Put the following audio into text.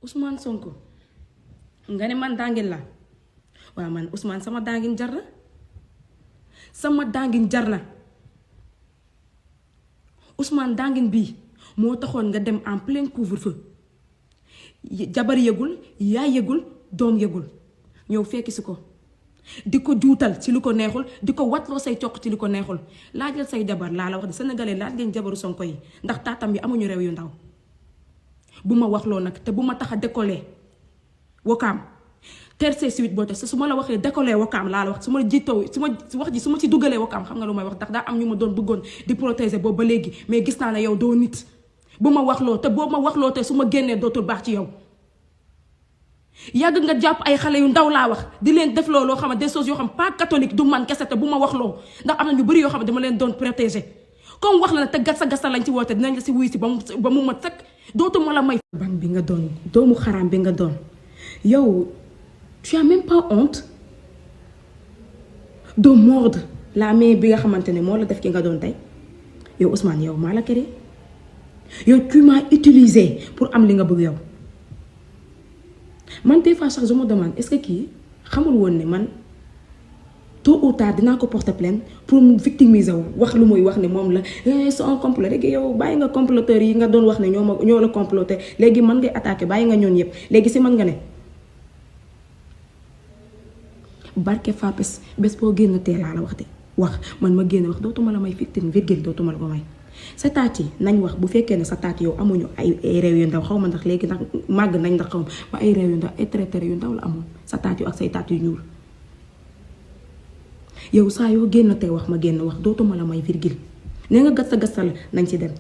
Ousmane Sonko nga ne man dangin la waaw man Ousmane sama dangin jar na sama dangin jar na Ousmane dangin bii moo taxoon nga dem en plein couvre-feu jabar yëgul yaay yëgul doom yëgul ñëw fekki si ko di ko juutal ci lu ko neexul di ko watloo say coq ci lu ko neexul laajal say jabar laa la wax de sénégalais laaj ngeen jabaru Sonko yi ndax taatam yi amuñu réew yu ndaw bu ma waxloo nag te bu ma tax a décoller Wakaam terce suite boo te su ma la waxee décoller Wakaam laa la wax su ma jiitoo su ma wax ji su ma ci dugalee Wakaam xam nga lu may wax ndax daa am ñu ma doon bëggoon di protéger boobu ba léegi mais gis naa ne yow doo nit bu ma waxloo te boo ma waxloo te su ma génnee dootul baax ci yow yàgg nga jàpp ay xale yu ndaw laa wax di leen def loo xam ne des choses yoo xam pas catholique du man kese te bu ma waxloo ndax am na ñu bëri yoo xam ne dama leen doon protéger comme wax la ne te gasa lañ ci woote dinañ la si wuy si ba mu mat sëkk dootuma la may. ban bi nga doon doomu xaraam bi nga doon yow tu as même pas honte de mordre la main bi nga xamante ne moo la def ki nga doon tey yow Ousmane yow maa la kere yow tu m'as utilisé pour am li nga bëgg yow man des fois sax je me demande est-ce que kii xamul woon ne man tôt ou tard dinaa ko porter plainte pour mu victimiser wu wax lu muy wax ne moom la c'est un complot léegi yow bàyyi nga comploteurs yi nga doon wax ne ñoo la comploté léegi mën ngay attaqué bàyyi nga ñoon yëpp léegi si mën nga ne barke Fapes bés boo génn teelaa la wax de wax man ma génn wax dootuma la may victime virgule dootuma la ko may sa taat yi nañ wax bu fekkee ne sa taat yow amuñu ay réew yu ndaw xaw ma ndax léegi ndax màgg nañ ndax xaw ma ay réew yu ndaw ay traité yu ndaw la amoon sa taat yu ak say taat yu ñuul yow saa yoo génn tey wax ma génn wax dootuma la may virgule nee nga gasta la nañ ci dem